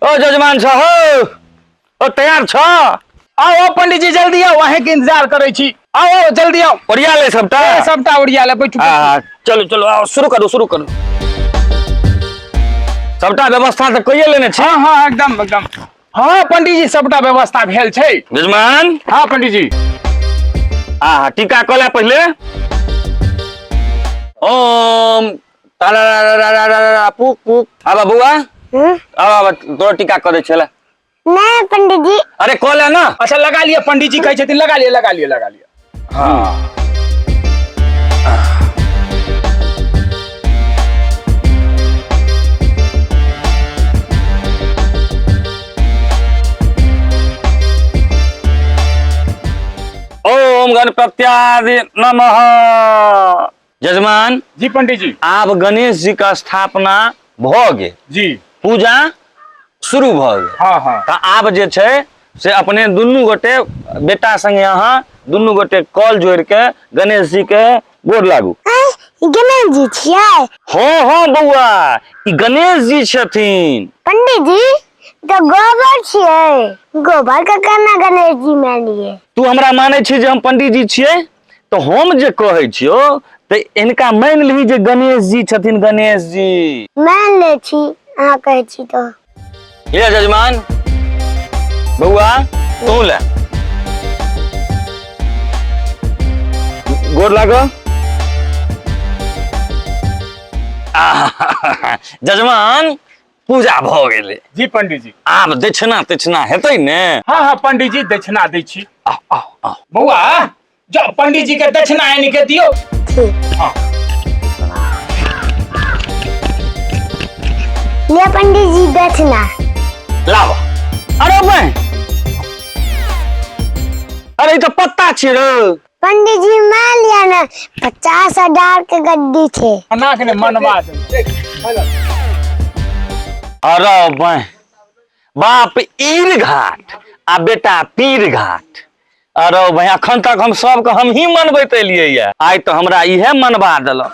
ओ जजमान साहब, ओ तैयार छ? आओ आओ पंडित जी, जल्दी आओ, अहें के इंतजार करै छी। आओ आओ, जल्दी आओ। ओरिया ले सबटा। ए, सबटा ओरिया ले, बैठू। हाँ, चलो चलो, आओ, शुरू करू शुरू करू। सबटा व्यवस्था तऽ कइए लेने छी। हाँ हाँ, एकदम एकदम। हाँ पंडित जी, सबटा व्यवस्था भेल छै। यजमान। हाँ पंडित जी। आ टीका कऽ ले पहिले। ओम तारा रा रा रा रा रा पुक पुक। आबा बौआ, आबा आबा, तोरा टीका कऽ दै छलै। नहीं पंडित जी। अरे कऽ ले ना। अच्छा लगा लिअ, पंडित जी कहै छथिन लगा लिअ, लगा लिअ, लगा लिअ। हाँ। ओम गणपत्यादि नमः। यजमान जी। पंडित जी। आब गणेश जी के स्थापना भऽ गेल जी, पूजा शुरू भऽ गेल। हाँ हाँ। तऽ आब जे छै से अपने दुनू गोटे बेटा संगे अहाँ दुनू गोटे कल जोड़ि के गणेश जी के गोर लागू। आँय, ई गणेश जी छियै? हाँ हाँ बौआ, ई गणेश जी छथिन। पंडित जी तऽ गोबर छियै, गोबर के केना गणेश जी मानलियै? तू हमरा मानै छी जे हम पंडित जी छियै? तऽ हम जे कहै छियौ तऽ इनका मानि लिही जे गणेश जी छथिन। गणेश जी मान लै छी, अहाँ कहै छी तऽ। ले जजमान बौआ, तू ले, गोर लागो। आहा, जजमान पूजा भऽ गेलै जी। पंडित जी। आब दक्षिणा तक्षिणा हेतै ने? हाँ हाँ पंडित जी, दक्षिणा दै छी। आउ आउ आउ। बौआ जाओ, पंडित जी के दक्षिणा आनि के दियौ। ठीक। हाँ। ले पंडित जी दक्षिणा। लाव। अरे मैं, अरे ई तऽ पत्ता छियै रे। पंडित जी मान लिया ने, 50,000 के गड्डी छे। अना के ने मनवा दे। अरे मैं, बाप ईर घाट आ बेटा पीर घाट। अरे भाई, अखन तक हम सबके हमही मनबैत एलियै ये, आइ तऽ हमरा इहे मनबा देलक।